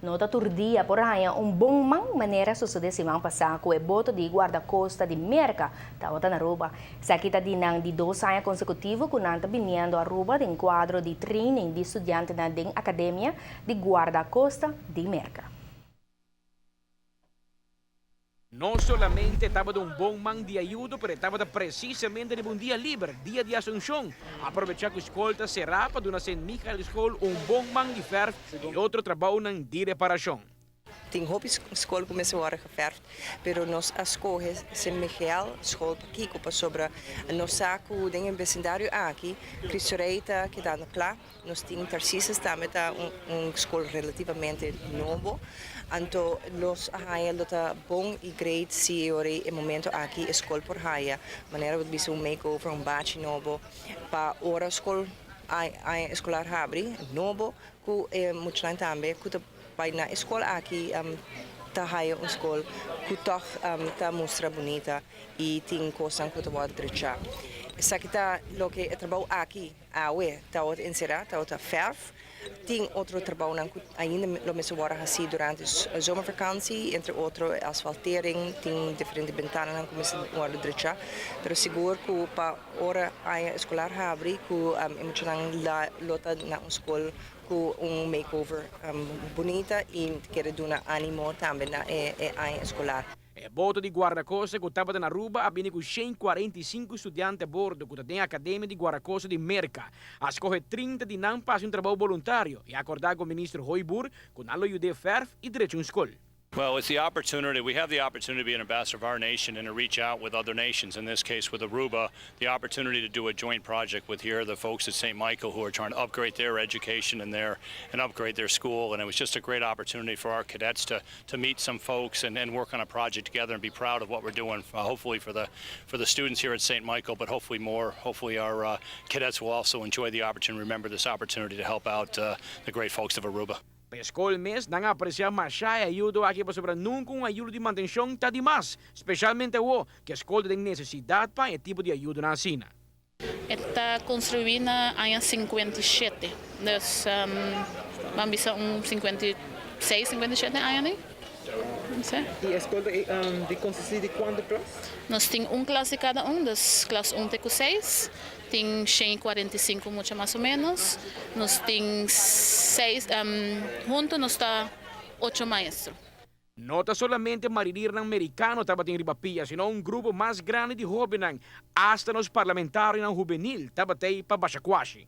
No ta tur dia por haña un bon man manera sosodé siman pasá ku e boto di Guardacosta di Merka tabata na Aruba. Esaki ta di nan di dos aña konsekutivo ku nan ta biniendo Aruba den kuadro di training di studiantenan den Akademia di Guardacosta di Merka. No solamente e tabata un bon man di ayudo, pero e tabata presisamente riba un dia liber, dia di Asunshon. Aprobecha ku skol ta será pa duna Sint Michaelschool un bon man di fèrf i otro trabounan di reparashon. Tin hopi skol ku mester wòrdu gefèrft, pero nos a skohe Sint Michael School pakiko? Pasobra nos sa ku den e besindario aki Cristo Rey ta kedando kla. Nos tin Tarcissus tambe ta un skol relativamente nobo, anto nos a haña lo ta bon i great si e ora e momento aki e skol por haya manera bo ta bisa un makeover, un bachi nobo pa ora skol aña eskolar habri nobo ku e muchanan tambe ku ta bai na e skol aki ta haya un skol ku tòg ta mustra bunita i tin kosnan ku ta wòrdu drechá. Esaki ta loke e trabou aki. Awe tabata enserá, tabata fèrf. Tin otro trabounan ku ainda lo mester wòrdu hasí durante zomervakantie, entre otro e asfaltering, tin diferente bentananan ku mester wòrdu drechá. Pero sigur ku pa ora aña eskolar habri ku e muchanan lo ta na un skol ku un makeover bunita i kere duna ánimo tambe na e aña eskolar. E boto di Guardacosta cu tabata na Aruba a bini cu 145 studiante a bordo cu ta den Academia di Guardacosta di Merca. A scoge 30 di nan pa haci un trabou boluntario y a acorda cu Minister Hooyboer cu nan lo yud'é verf y drecha un scol. Well, it's the opportunity, we have the opportunity to be an ambassador of our nation and to reach out with other nations, in this case with Aruba, the opportunity to do a joint project with here the folks at St. Michael who are trying to upgrade their education and their and upgrade their school and it was just a great opportunity for our cadets to to meet some folks and, and work on a project together and be proud of what we're doing, hopefully for the for the students here at St. Michael, but hopefully more, hopefully our cadets will also enjoy the opportunity, remember this opportunity to help out the great folks of Aruba. Pa e skol mes, nan a apresiá mashá e ayudo aki pasobra nunka un ayudo di mantenshon ta di mas, speshalmente awor ku e skol ta den nesesidat pa e tipo di ayudonan asina. E ta construi na aña 57, dus ban bisa un 56, 57 aña den, no sé. Y e scol ta di consisti di cuanto klas? Nos tin un klas di cada un, dus klas un te cu seis, tin 145 mucha mas o menos, nos tin seis, hunto nos ta ocho maestro. No ta solamente marinirnan merikano tabatin riba pia, sino un grupo mas grandi di hóbennan, asta nos parlamentarionan hubenil tabat'ei pa basha kuashi.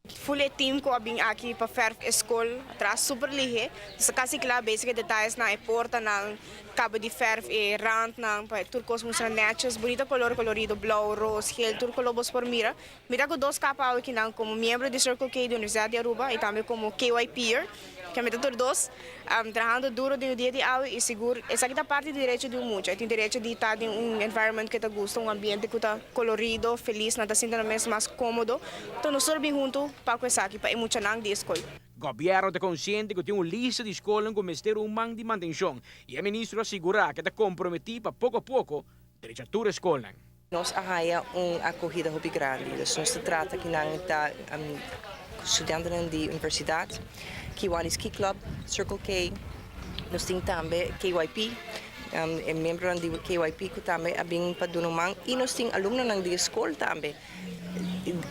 Full e team cu a bin aki pa verf e scol atras super lihe. Nos ta casi cla bezig e detayesnan, e portanan, caba di verf e randnan pa tur cos mustra netjes. Bunita color colorido, blauw, roos, geel, tur color bos por mira. Mi ta cu dos capa awe kinan como miembro di Circle K di Universidad di Aruba y tambe como KYP'er, ke mi ta tur dos trahando duro den e dia di awe y sigur esaki ta parti di derecho di un mucha. E tin derecho di ta den un environment cu e ta gusta, un ambiente cu ta colorido, feliz, nan ta sinti nan mes mas comodo. Enton nos tur a bin hunto pa cu esaki pa e muchanan di e scol. Gobierno ta consciente cu tin un lista di scolnan cu mester un man di mantencion y e ministro a sigura cu e ta comprometi pa poco a poco drecha tur e scolnan. Nos a haya un acogida hopi grandi. Dus nos ta trata ki nan ta studiantenan di universidad, Kiwanis Key Club, Circle K, nos tin tambe KYP, e miembronan di KYP cu tambe a bin pa duna un man y nos tin alumnonan di e scol tambe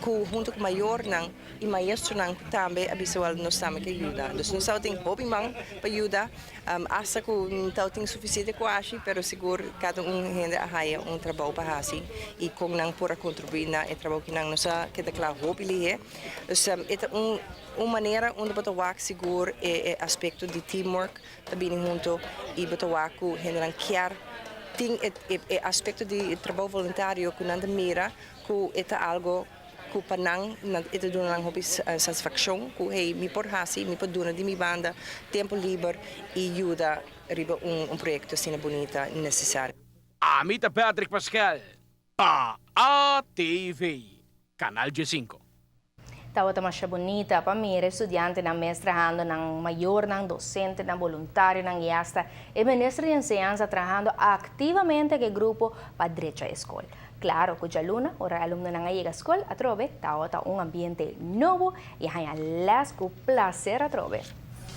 cu hunto cu mayornan y maestronan cu tambe a bisa wel nos tambe ke yuda. Dus nos tabatin hopi man pa yuda. Asta ku no tabatin sufisiente kuashi, pero sigur kada un hende a haya un trabou pa hasi i kon nan por a kontribuí na e trabou ki nan nos a keda kla hopi lihé. Dus e ta un un manera unda bo ta wak sigur e e aspekto di teamwork ta bini hunto i bo ta wak ku hendenan kier tin e e aspekto di trabou voluntario ku nan ta mira ku e ta algo ku pa nan nan e ta duna nan hopi satisfakshon ku hey mi por hasi, mi por duna di mi banda tempu liber i yuda riba un proyekto asina bunita i nesesario. Ami ta Patrick Pascal pa ATV, Canal 15. Tabata masha bunita pa mira e studiantenan mes trahando, nan mayornan, dosentenan, boluntarionan i asta e minister di enseñansa trahando aktivamente ku e grupo pa drecha e skol. Claro cu djaluna ora e alumnonan a yega scol atrobe tabata un ambiente nobo y a haña les cu placer atrobe.